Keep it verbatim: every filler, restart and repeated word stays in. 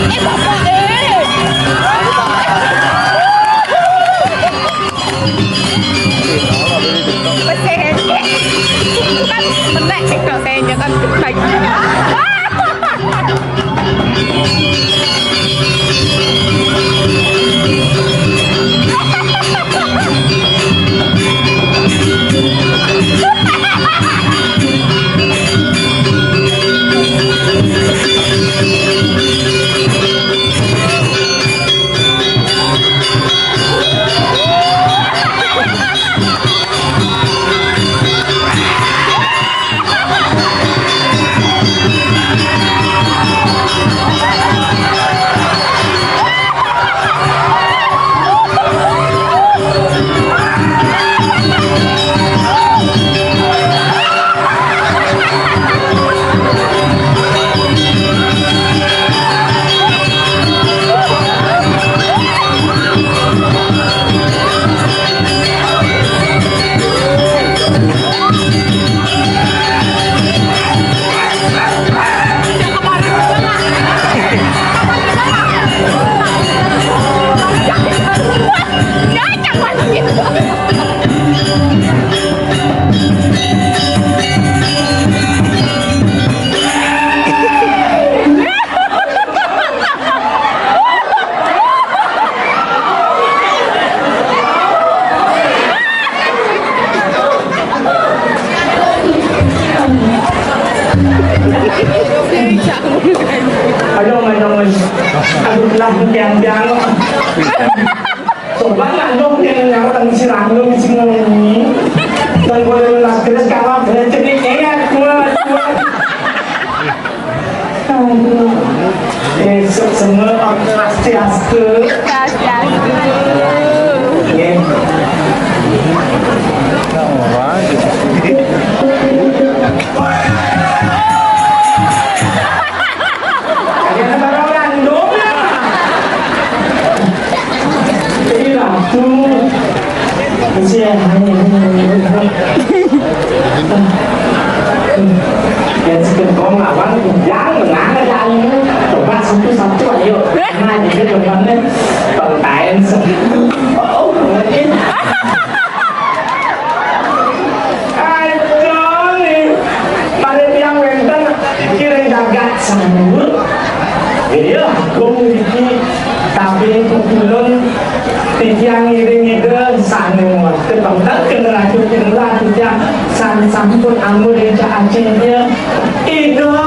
Eh, bapak, eh. Wis sing ngekek. Kan menek sing tok sing nyekan baik. Aduh, aduh, aduh. Aduh, lah, biang-biang. Coba nandung yang nyawatan si Rangga, si Ngelengi. Dan boleh lunas keras, kalau boleh cenik, eh, kuat, kuat. Aduh. Eh, se-, semua, Swastiastu. Swastiastu. Nggih. Ada orang dong. Ini langsung. Kasihan. Ya, si Gentong lawan Ujang, menang aja ini. Coba satu-satu, ayo. Nah, jadi coba nih. Pentaen. Oh, mungkin. Aduh, nih. Pada tiang wénten kiring jagat sambut. Iya, agung niki. Tapi pupulun titiang ngiring Ida sané wonten wonten generasi generasi titiang san-, sampun ampun ija acinya. Ida